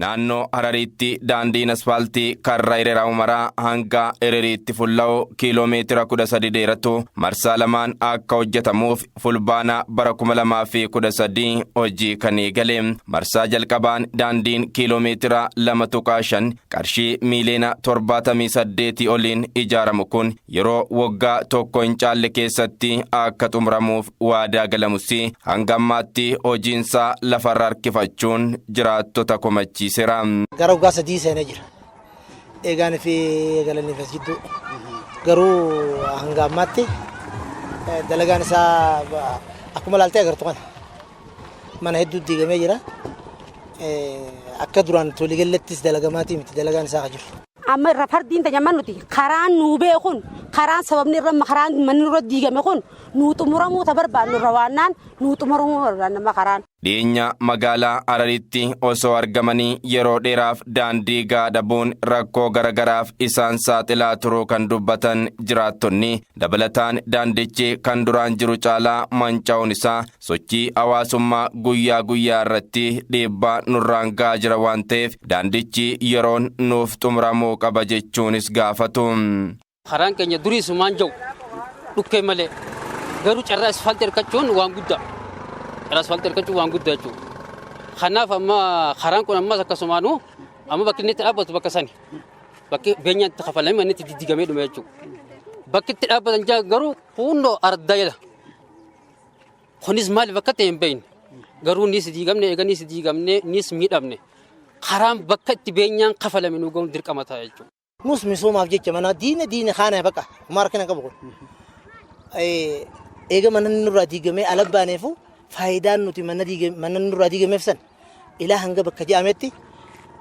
Naannoo Harariitti daandiin asfaaltii karra Ereraa Umaraa hanga Ereriitti fulla'u kiiloomeetira 13 dheeratu marsaa lamaan akka hojjetamuuf Fulbaana bara 2013 hojii kan eegale. Marsaa jalqabaan daandiin kiiloomeetira 2.5 qarshii miiliyoona 78 oliin ijaaramu kun yeroo waggaa tokko hin caalle keessatti akka xumuramuuf waadaa galamus, hanga ammaatti hojiinsaa lafarra harkifachuun jiraattota komachiiseera. Gara waggaa 3 seenee jira. Eegaan fi eegalanii as jidduu. Garuu hanga ammaatti dalagaan isaa akkuma ilaaltee agartu kana mana hedduu diigamee jira. Akka duraan waliigallattis dalagamaatii miti dalagaan isaa jiru. Amma irra fardiin tajaajila nuti karaan nuu beekun, karaan sababni irra karaan manni irra diigame kun nuu xumuramuu ta barbaannu irra waannaan nuu xumuramuu barbaanna karaan. Dhiyeenya magaalaa Hararitti osoo argamanii yeroo dheeraaf daandii gahaa dhabuun rakkoo garagaraaf isaan saaxilaa turuu kan dubbatan jiraattonni, dabalataan daandichi kan duraan jiru caalaa manca'uun isaa sochii hawaasummaa guyyaa guyyaa irratti dhiibbaa nurraan gahaa jira waan ta'eef, daandichi yeroon nuuf xumuramuu qaba jechuunis gaafatu. Karaan keenya durii sumaan jiru dhukkee malee, garuu carraa asfaaltii argachuun waan guddaa. Carraa asfaaltii argachuun waan guddaa jechuudha. Kanaaf amma karaan kun ammas akkasumaanuu amma bakki inni itti dhaabbatu bakka sani. Bakki beenyaan itti kafalamee manni itti diddigamee dhume jechuudha. Bakki itti dhaabbatan jaa garuu hundoo ardaa jedha. Kunis maaliif akka ta'e hin beekne. Garuu nis diigamne, eega nis diigamne nis miidhamne. Karaan bakka itti beenyaan kafalame nu gahuun dirqama ta'a jechuudha. Nus misoomaaf jecha mana diina diina kaana baqa homaa harkina qabu kun. Eega mana nurraa diigamee ala baaneefu, faayidaan nuti mana nurraa diigameef san ilaa hanga bakka je'ametti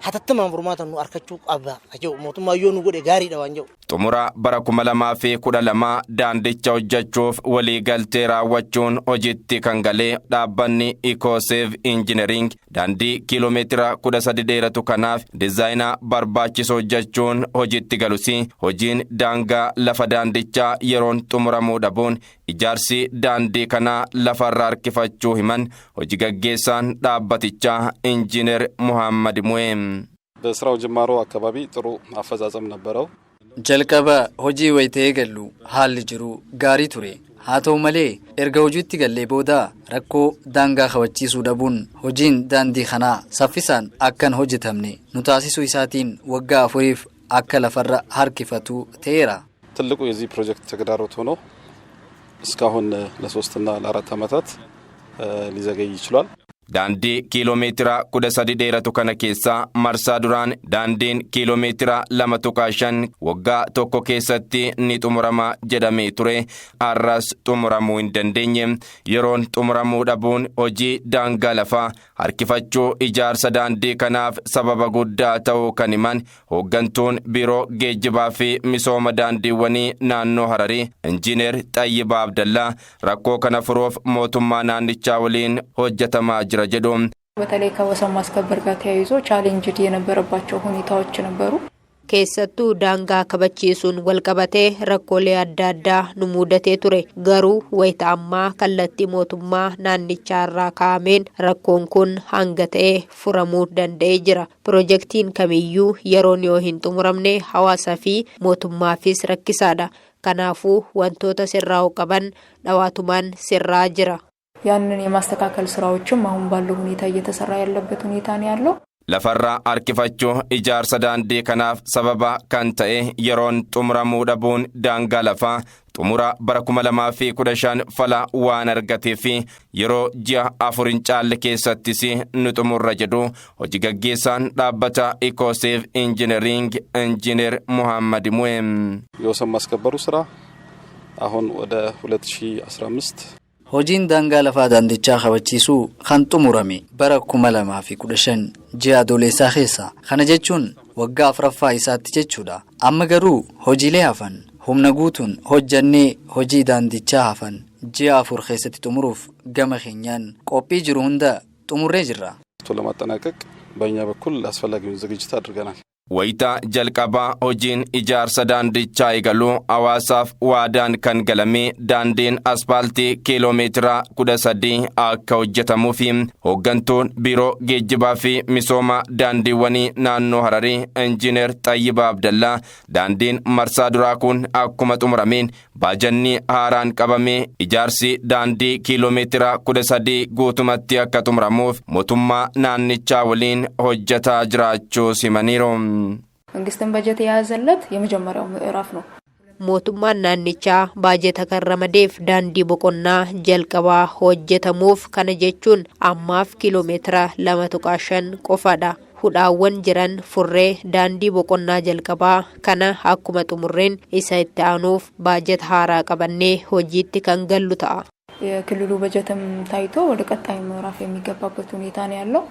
hatattamaan furmaata nu argachuu qaba jedhu, mootummaa yoo nu godhe gaariidha waan jedhu. Xumura bara 2012 daandicha hojjechuuf waliigaltee raawwachuun hojiitti kan galee dhaabbanni Ecosave Engineering daandii kiiloomeetira 13 dheeratu kanaaf dizaayinaa barbaachisu hojjechuun hojiitti galus, hojiin daangaa lafa daandichaa yeroon xumuramuu dhabuun ijaarsi daandii kanaa lafarra harkifachuu himan hojii gaggeessaan dhaabbatichaa Injiiner Muhammad Mu'ee. በስራው ጅማሮ አካባቢ ጥሩ አፈጻጸም ነበረው። Jalqaba hojii wayita eegallu haalli jiru gaarii ture. Haa ta'u malee, erga hojiitti gallee booda rakkoo daangaa kabachiisuu dhabuun hojiin daandii kanaa saffisaan akkan hojjetamne nu taasisuu isaatiin waggaa 4f akka lafarra harkifatu ta'eera. ትልቁ የዚህ ፕሮጀክት ተግዳሮት ሆኖ እስካሁን ለሶስትና ለአራት ዓመታት ሊዘገይ ችሏል። Daandii kiiloomeetira 13 dheeratu kana keessaa marsaa duraan daandiin kiiloomeetira 2.5 waggaa tokko keessatti ni xumurama jedhamee ture har'as xumuramuu hin dandeenye. Yeroon xumuramuu dhabuun hojii daangaa lafaa harkifachuu ijaarsa daandii kanaaf sababa guddaa ta'uu kan himan hooggantuun biiroo geejjibaa fi misooma daandiiwwanii naannoo Hararii Injiiner Xayyibaa Abdallaa, rakkoo kana furuuf mootummaa naannichaa waliin hojjetamaa jira jedhu. በተለይ ከወሰን ማስከበር ጋር ተያይዞ ቻሌንጅ የነበረባቸው ሁኔታዎች ነበሩ። Keessattuu daangaa kabachiisuun walqabatee rakkoolee adda addaa nu mudatee ture. Garuu wayita ammaa kallattii mootummaa naannichaarraa kaa'ameen rakkoon kun hanga ta'e furamuu danda'ee jira. Pirojektiin kamiyyuu yeroon yoo hin xumuramne hawaasaa fi mootummaafis rakkisaadha. Kanaafuu wantoota sirraa'uu qaban dhawaatumaan sirraa jira. ያንን የማስተካከል ስራዎችም አሁን ባለው ሁኔታ እየተሰራ ያለበት ሁኔታ ነው ያለው። Lafarra harkifachuu ijaarsa daandii kanaaf sababa kan ta'e yeroon xumuramuu dhabuun daangaa lafaa xumura bara 2015 fala waan argatee fi yeroo ji'a 4 hin caalle keessattis nu xumurra jedhu hojii gaggeessaan dhaabbata Ecosave Engineering Injiiner Muhammad Mu'ee. የወሰን ማስከበሩ ስራ አሁን ወደ 2015 Hojiin daangaa lafaa daandichaa kabachiisuu kan xumurame bara 2015 ji'a Adoolessaa keessa. Kana jechuun waggaa afuraffaa isaatti jechuudha. Amma garuu hojiilee hafan humna guutuun hojjannee hojii daandichaa hafan ji'a 4 keessatti xumuruuf gama keenyaan qophii jiru hunda xumurree jirra. ለማጠናቀቅ በእኛ በኩል አስፈላጊውን ዝግጅት አድርገናል። Wayita jalqabaa hojiin ijaarsa daandichaa eegalu hawaasaaf waadaan kan galame daandiin aspaaltii kiiloomeetira 13 akka hojjetamuu fi hooggantuun biiroo geejjibaa fi misooma daandiiwwanii naannoo Hararii, Injiiner Xayyibaa Abdallaa, daandiin marsaa duraa kun akkuma xumurameen baajanni haaraan qabamee ijaarsi daandii kiiloomeetira 13 guutumatti akka xumuramuuf mootummaa naannichaa waliin hojjetaa jiraachuu himaniiru. መንግስትን በጀት የያዘለት የመጀመሪያው ምዕራፍ ነው። Mootummaan naannichaa baajeta kan ramadeef daandii boqonnaa jalqabaa hojjetamuuf, kana jechuun ammaaf kiiloomeetira 2.5 qofadha. Hudhaawwan jiran furree daandii boqonnaa jalqabaa kana akkuma xumurreen isa itti aanuuf baajeta haaraa qabannee hojiitti kan gallu ta'a. የክልሉ በጀትም ታይቶ ወደ ቀጣይ ምዕራፍ የሚገባበት ሁኔታ ነው ያለው።